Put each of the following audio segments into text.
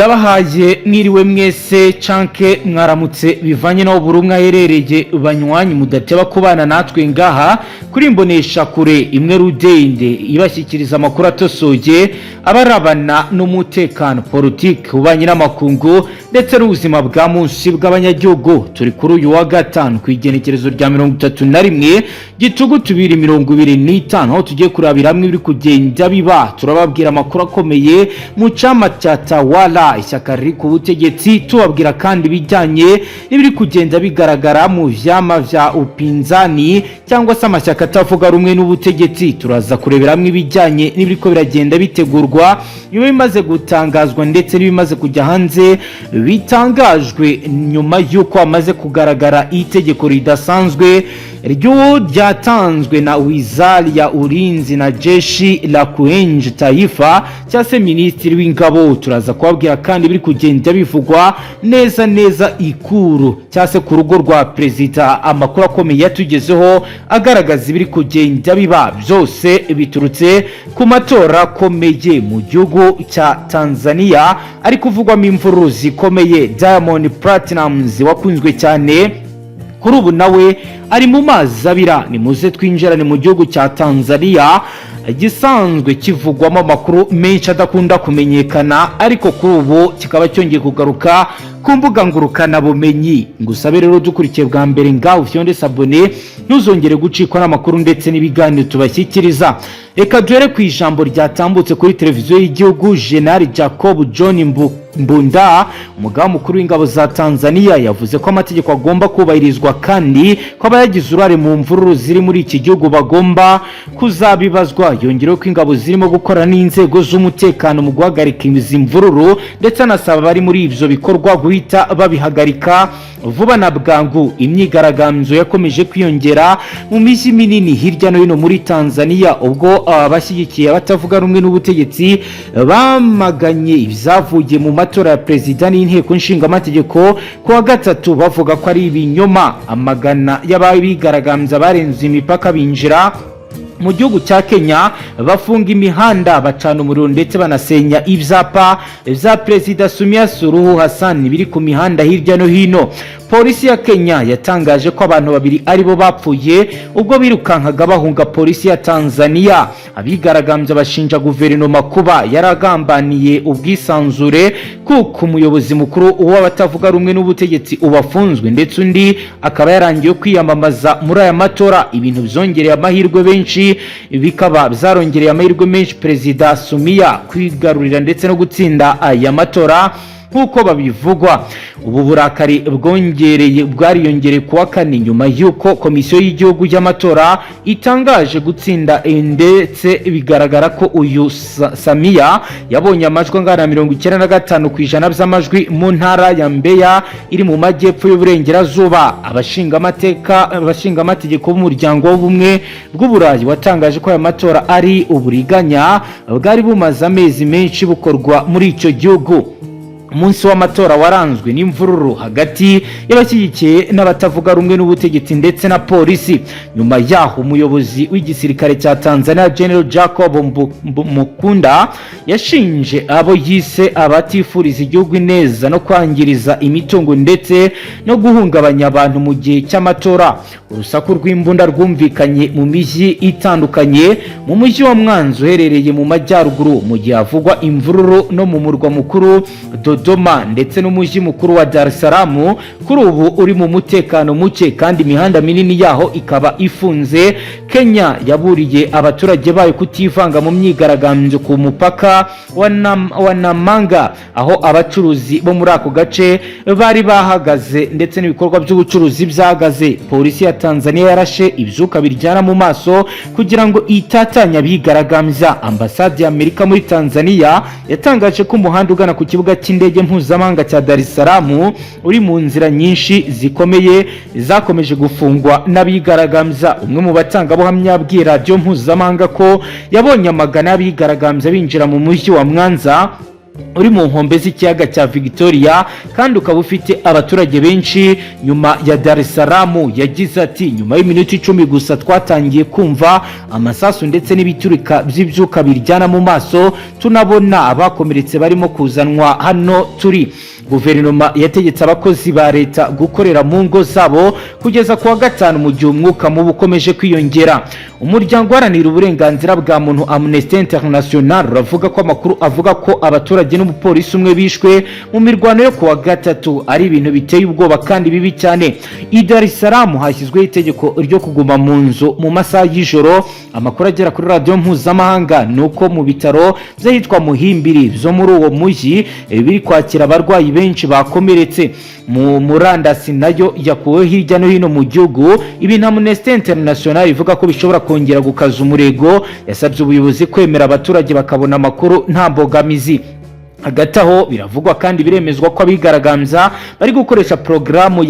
Ndabahaye mwiriwe mwese canke mwaramutse, bivanye n'aho buri umwe aherereye. Banywanyi mudateba kubana natwe ngaha kuri Mbonesha Kure imwe rudende ibashyikiriza amakuru atosoye abarabana n'umutekano, politiki, ububanyi n'amakungu ndetse n'ubuzima bwa munsi bw'abanyagihugu. Turi kuri uyu wa gatanu ku igenekerezo rya 31 Gitugutu 2025, aho tugiye kurabira hamwe ibiri kugenda biba. Turababwira amakuru akomeye mu chama cya Tawala, ishyaka riri ku butegetsi. Tubabwira kandi ibijyanye n'ibiri kugenda bigaragara mu vyama vya upinzani cyangwa se amashyaka atavuga rumwe n'ubutegetsi. Turaza kurebera hamwe ibijyanye n'ibiriko biragenda bitegurwa, biba bimaze gutangazwa ndetse n'ibimaze kujya hanze, bitangajwe nyuma y'uko hamaze kugaragara itegeko ridasanzwe ryo ryatanzwe na Wizara ya Ulinzi na Jeshi la Kulinda Taifa cyangwa se Minisitiri w'Ingabo. Turaza kubabwira kandi biri kugenda bivugwa neza neza Ikuru cyangwa se ku rugo rwa perezida. Amakuru akomeye yatugezeho agaragaza ibiri kugenda biba, byose biturutse ku matora akomeye mu gihugu cya Tanzania ari kuvugwamo imvururu zikomeye. Diamond Platnumz wakunzwe cyane, kuri ubu nawe ari mu mazi abira. Nimuze twinjirane mu gihugu cya Tanzania gisanzwe kivugwamo amakuru menshi adakunda kumenyekana, ariko kuri ubu kikaba cyongeye kugaruka ku mbuga ngurukanabumenyi. Ngusabe rero, dukurikiye bwa mbere ngaho, ufyonde s'abonner, ntuzongere gucikwa n'amakuru ndetse n'ibiganiro tubashyikiriza. Reka duhere ku ijambo ryatambutse kuri televiziyo y'igihugu. Jenerali Jacob John Mbunda, umugaba mukuru w'ingabo za Tanzania, yavuze ko amategeko agomba kubahirizwa kandi ko abayagize uruhare mu mvururu ziri muri iki gihugu bagomba kuzabibazwa. Yongereho ko ingabo zirimo gukora n'inzego z'umutekano mu guhagarika izi mvururu, ndetse anasaba abari muri ibyo bikorwa guhita babihagarika vuba na bwangu. Imyigaragambyo yakomeje kwiyongera mu mijyi minini hirya no hino muri Tanzania, ubwo abashyigikiye abatavuga rumwe n'ubutegetsi bamaganye ibyavuye mu matora ya perezida n'inteko nshingamategeko ku wa gatatu, bavuga ko ari ibinyoma. Amagana y'abigaragambya barenze imipaka binjira mu gihugu cya Kenya, bafunga imihanda, bacana umuriro ndetse banasenya ibyapa bya Perezida Samia Suluhu Hassan biri ku mihanda hirya no hino. Polisi ya Kenya yatangaje ko abantu babiri aribo bapfuye ubwo birukankaga bahunga polisi ya Tanzania. Abigaragambya bashinja guverinoma kuba yaragambaniye ubwisanzure, kuko umuyobozi mukuru w'abatavuga rumwe n'ubutegetsi ubafunzwe, ndetse undi akaba yarangiye kwiyamamaza muri aya matora, ibintu byongereye amahirwe benshi, bikaba byarongereye amahirwe menshi Perezida Samia kwigarurira ndetse no gutsinda aya matora nk'uko babivugwa. Ubu burakari bwongereye bwariyongereye kuwa kane, nyuma y'uko Komisiyo y'Igihugu y'Amatora itangaje gutsinda, ndetse bigaragara ko uyu Samia yabonye amajwi angana na 95% by'amajwi mu ntara ya Mbeya iri mu majyepfo y'uburengerazuba. Abashingamateka, abashingamategeko b'Umuryango w'Ubumwe bw'Uburayi watangaje ko aya matora ari uburiganya bwari bumaze amezi menshi bukorwa muri icyo gihugu. Umunsi w'amatora waranzwe n'imvururu hagati y'abashyigikiye n'abatavuga rumwe n'ubutegetsi ndetse na polisi. Nyuma yaho, umuyobozi w'igisirikare cya Tanzania, General Jacob Mukunda, yashinje abo yise abatifuriza igihugu ineza no kwangiriza imitungo ndetse no guhungabanya abantu mu gihe cy'amatora. Urusaku rw'imbunda rwumvikanye mu mijyi itandukanye, mu mujyi wa Mwanza uherereye mu majyaruguru, mu gihe havugwa imvururu no mu murwa mukuru Dodoma ndetse n'umujyi mukuru wa Dar es Salaam, kuri ubu uri mu mutekano muke kandi imihanda minini yaho ikaba ifunze. Kenya yaburiye abaturage bayo kutivanga mu myigaragambyo ku mupaka wa Namanga, aho abacuruzi bo muri ako gace bari bahagaze ndetse n'ibikorwa by'ubucuruzi byahagaze. Polisi ya Tanzania yarashe ibyuka biryana mu maso kugira ngo itatanye abigaragambya. Ambasade ya Amerika muri Tanzania yatangaje ko umuhanda ugana ku kibuga cy'indege mpuzamahanga cya Dar es Salaam uri mu nzira nyinshi zikomeye zakomeje gufungwa n'abigaragambya. Umwe mu batangabuhamya yabwiye radiyo mpuzamahanga ko yabonye amagana y'abigaragambya binjira mu mujyi wa Mwanza. uri mu nkombe z'ikiyaga cya Victoria kandi ukaba ufite abaturage benshi nyuma ya Dar es Salaam. Yagize ati: "Nyuma y'iminota 10 gusa twatangiye kumva amasasu ndetse n'ibiturika by'ibyuka biryana mu maso, tunabona abakomeretse barimo kuzanwa hano turi." Guverinoma yategetse abakozi ba leta gukorera mu ngo zabo kugeza ku wa gatanu, mu gihe umwuka mubi ukomeje kwiyongera. Umuryango uharanira uburenganzira bwa muntu Amnesty International uravuga ko amakuru avuga ko abaturage n'umupolisi umwe bishwe mu mirwano yo ku wa gatatu ari ibintu biteye ubwoba kandi bibi cyane. I Dar es Salaam hashyizweho itegeko ryo kuguma mu nzu mu masaha y'ijoro. Amakuru agera kuri radiyo mpuzamahanga ni uko mu bitaro by'ahitwa Muhimbili byo muri uwo mujyi biri kwakira abarwayi benshi bakomeretse. Mu murandasi nayo yakuweho hirya no hino mu gihugu, ibintu Amnesty International ivuga ko bishobora kongera gukaza umurego. Yasabye ubuyobozi kwemera abaturage bakabona amakuru nta mbogamizi. Hagati aho, biravugwa kandi biremezwa ko abigaragambya bari gukoresha porogaramu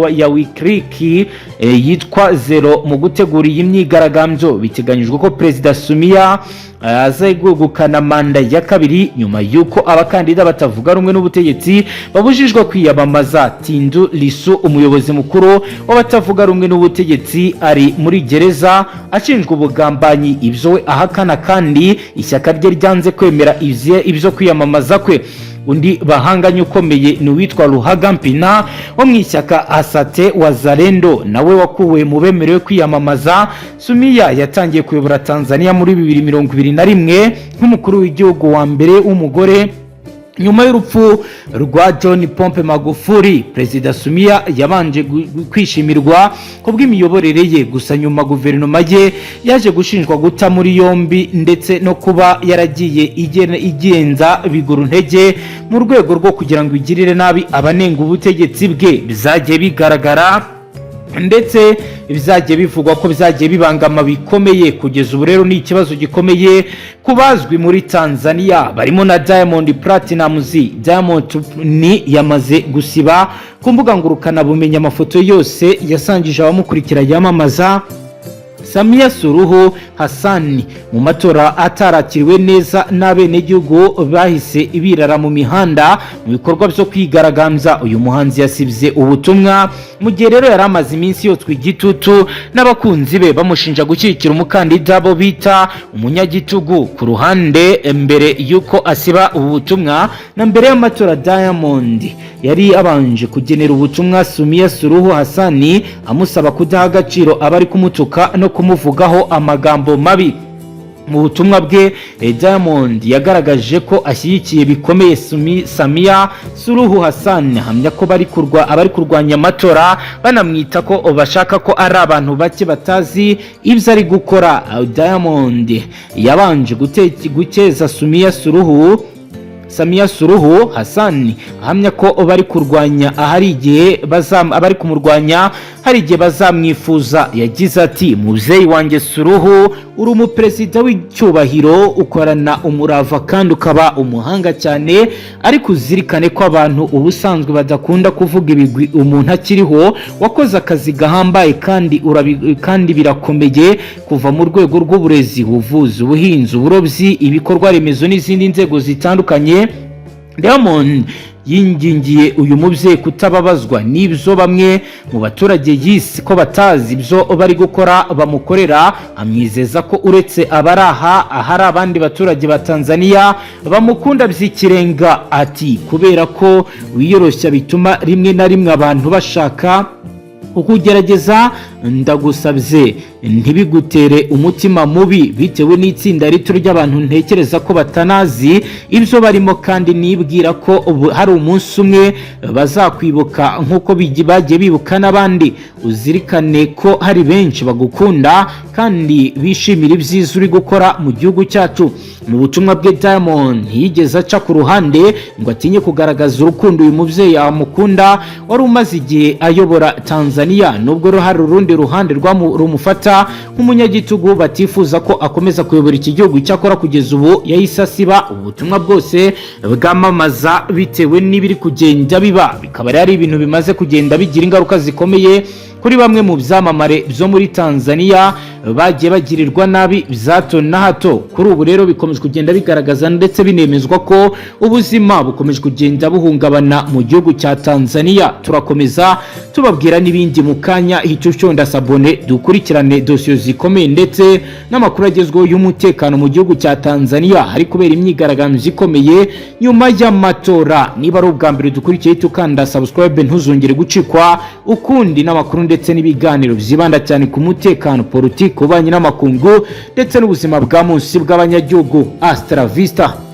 ya WikiLeaks yitwa Zero mu gutegura iyi myigaragambyo. Biteganyijwe ko Perezida Samia azegukana manda ya kabiri nyuma y'uko abakandida batavuga rumwe n'ubutegetsi babujijwe kwiyamamaza. Tundu Lissu, umuyobozi mukuru w'abatavuga rumwe n'ubutegetsi, ari muri gereza ashinjwa ubugambanyi, ibyo we ahakana, kandi ishyaka rye ryanze kwemera ibyo kwiyamamaza kwe. Undi bahanganye ukomeye ni uwitwa Luhaga Mpina wo mu ishyaka ACT Wazalendo, nawe wakuwe mu bemerewe kwiyamamaza. Samia yatangiye kuyobora Tanzania muri 2021 nk'umukuru w'igihugu wa mbere w'umugore nyuma y'urupfu rwa John Pombe Magufuli. Perezida Samia yabanje kwishimirwa ku bw'imiyoborere ye, gusa nyuma guverinoma ye yaje gushinjwa guta muri yombi ndetse no kuba yaragiye igenza biguru ntege mu rwego rwo kugira ngo igirire nabi abanenga ubutegetsi bwe. Bizagiye bigaragara ndetse bizagiye bivugwa ko bizagiye bibangama bikomeye. Kugeza ubu rero ni ikibazo gikomeye ku bazwi muri Tanzania barimo na Diamond Platnumz. Diamond ni yamaze gusiba ku mbuga ngurukanabumenyi amafoto yose yasangije abamukurikira yamamaza Samia Suluhu Hassan mu matora atarakiriwe neza n'abenegihugu bahise birara mu mihanda mu bikorwa byo kwigaragambya. Uyu muhanzi yasibye ubutumwa mu gihe rero yari amaze iminsi yotswa igitutu n'abakunzi be bamushinja gushyigikira umukandida bo bita umunyagitugu. Ku ruhande, mbere y'uko asiba ubu butumwa na mbere y'amatora, Diamond yari abanje kugenera ubutumwa Samia Suluhu Hassan amusaba kudaha agaciro abari kumutuka no kumuvugaho amagambo mabi. Mu butumwa bwe, Diamond yagaragaje ko ashyigikiye bikomeye Samia Suluhu Hassan, ahamya ko abari kurwanya amatora banamwita ko bashaka ko ari abantu bake batazi ibyo ari gukora. Diamond yabanje gukeza Samia Suluhu Hassan, ahamya ko bari kurwanya ahari igihe abari kumurwanya hari igihe bazamwifuza. Yagize ati: "Mubyeyi wanjye Suluhu, uri umuperezida w'icyubahiro, ukorana umurava kandi ukaba umuhanga cyane, ariko uzirikane ko abantu ubusanzwe badakunda kuvuga ibigwi umuntu akiriho. Wakoze akazi gahambaye kandi birakomeye, kuva mu rwego rw'uburezi, ubuvuzi, ubuhinzi, uburobyi, ibikorwa remezo n'izindi nzego zitandukanye." Diamond yingingiye uyu mubyeyi kutababazwa n'ibyo bamwe mu baturage yise ko batazi ibyo bari gukora bamukorera, amwizeza ko uretse abari aha ahari abandi baturage ba Tanzania bamukunda by'ikirenga. Ati: "Kubera ko wiyoroshya bituma rimwe na rimwe abantu bashaka kukugerageza. Ndagusabye ntibigutere umutima mubi bitewe n'itsinda rito ry'abantu ntekereza ko batanazi ibyo barimo, kandi nibwira ko hari umunsi umwe bazakwibuka nk'uko bagiye bibuka n'abandi. Uzirikane ko hari benshi bagukunda kandi bishimira ibyiza uri gukora mu gihugu cyacu." Mu butumwa bwe, Diamond ntiyigeze aca ku ruhande ngo atinye kugaragaza urukundo uyu mubyeyi amukunda wari umaze igihe ayobora Tanzania, nubwo hari urundi ruhande rumufata. bafata nk'umunyagitugu, batifuza ko akomeza kuyobora iki gihugu. Icyakora kugeza ubu yahise asiba ubutumwa bwose bwamamaza bitewe n'ibiri kugenda biba, bikaba rero ari ibintu bimaze kugenda bigira ingaruka zikomeye kuri bamwe mu byamamare byo muri Tanzania bagiye bagirirwa nabi bya hato na hato. Kuri ubu rero bikomeje kugenda bigaragaza ndetse binemezwa ko ubuzima bukomeje kugenda buhungabana mu gihugu cya Tanzania. Turakomeza tubabwira n'ibindi mu kanya. Hita ushonda s'abonner, dukurikirane dosiye zikomeye ndetse n'amakuru agezweho y'umutekano mu gihugu cya Tanzania, hari kubera imyigaragambyo ikomeye nyuma y'amatora. Niba ari ubwa mbere dukurikiye, tukanda subscribe, ntuzongere gucikwa ukundi n'amakuru ndetse n'ibiganiro byibanda cyane ku mutekano, politiki, ububanyi n'amakungu ndetse n'ubuzima bwa munsi bw'abanyagihugu. Hasta la vista.